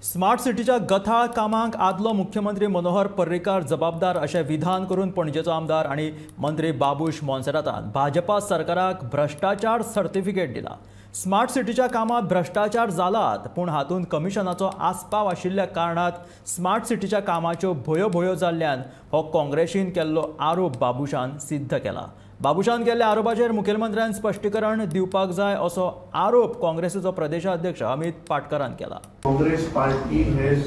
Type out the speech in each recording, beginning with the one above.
Smart सिटीच्या गथाळ कामांक आदलो मुख्यमंत्री मनोहर पर्रीकार जबाबदार अशें विधान करून पणजेचो आमदार आनी मंत्री बाबूश मोन्सेरातान भाजपा सरकाराक भ्रष्टाचार सर्टिफिकेट दिला। स्मार्ट सिटीच्या कामांत भ्रष्टाचार जालात, पूण हातूंत कमिशनाचो आस्पाव आशिल्ल्या कारणात स्मार्ट सिटीच्या कामाच्यो भोयो भोयो जाल्ल्यान हो काँग्रेसीन केल्लो आरोप बाबूशान सिद्ध केला। बाबूशान केल्ल्या आरोपाचेर मुखेलमंत्र्यान स्पश्टीकरण दिवपाक जाय असो आरोप काँग्रेसीचो प्रदेशाध्यक्ष अमित पाटकरान केला। Congress party has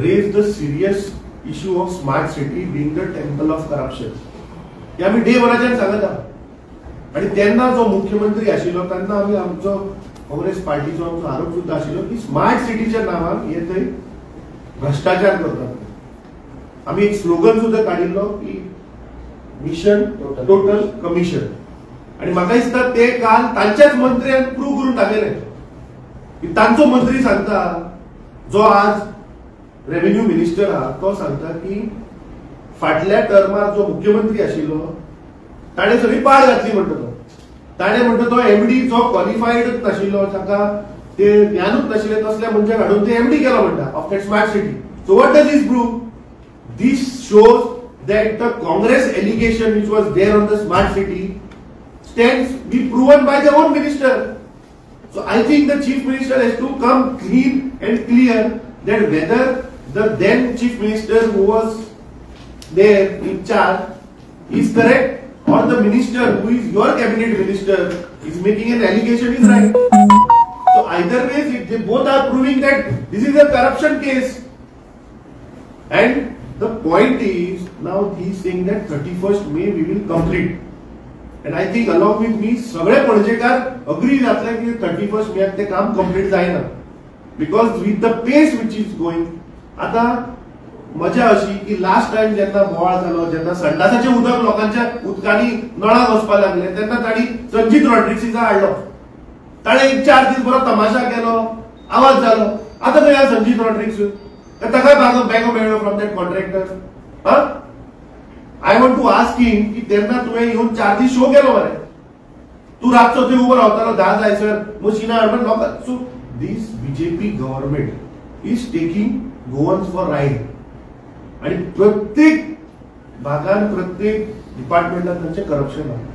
raised the serious issue of smart city being the temple of corruption. हे आमी डे वनाच्यान सांगत आहा आनी तेन्ना जो मुख्यमंत्री आशिल्लो तेन्ना आमी आमचो काँग्रेस पार्टीचो आमचो आरोप सुद्दां आशिल्लो की स्मार्ट सिटीच्या नांवान हे थंय भ्रष्टाचार करतात। आमी एक स्लोगन सुद्दां काडिल्लो की मिशन टोटल कमिशन, आणि म्हाका दिसता ते काल तांच्याच मंत्र्यान प्रूव करून दाखयलें की तांचो मंत्री सांगता, जो आज रेव्हेन्यू मिनिस्टर आहा तो सांगता की फाटल्या टर्मार जो मुख्यमंत्री आशिल्लो ताणें सगळी पाड घातली म्हणटा तो। ताणें म्हणटा तो एमडी जो क्वॉलिफायड नाशिल्लो, ताका ते ज्ञानूच नाशिल्लें तसल्या मनशाक हाडून ते एमडी केलो म्हणटा of that smart city. So what does this prove? This shows that the Congress allegation which was there on the smart city stands be proven by their own minister. So I think the chief minister has to come clean and clear that whether the then chief minister who was there in charge is correct or the minister who is your cabinet minister is making an allegation is right. So either ways, they both are proving that this is a corruption case. And the point is, now he is saying that 31st May we will complete. And I think along with me, सगळे Panjekar agree जातले की 31st May ते काम complete जायना, because with the pace which is going. आता मजा अशी की लास्ट टाइम जेन्ना बोवाळ जालो, जेन्ना संडासाचें उदक लोकांच्या उदकांनी नळाक वचपाक लागले तेन्ना तांणी संजीत रॉड्रिक्सीचा हाडलो, ताणें एक 4 दीस बरो तमाशा केलो, आवाज जालो। आतां खंय आसा संजीत रॉड्रिक्स? ताकाय बॅगो मेळ्ळो from that contractor. I want to ask him की तेन्ना तुवें येवन 4 दीस शो केलो मरे, तूं रातचो थंय उबो रावतालो 10 जायसर मशिनां हाडून लोकांक। So this BJP government is taking Goans for ride आनी प्रत्येक भागान प्रत्येक डिपार्टमेंटान तांचें करप्शन आसा।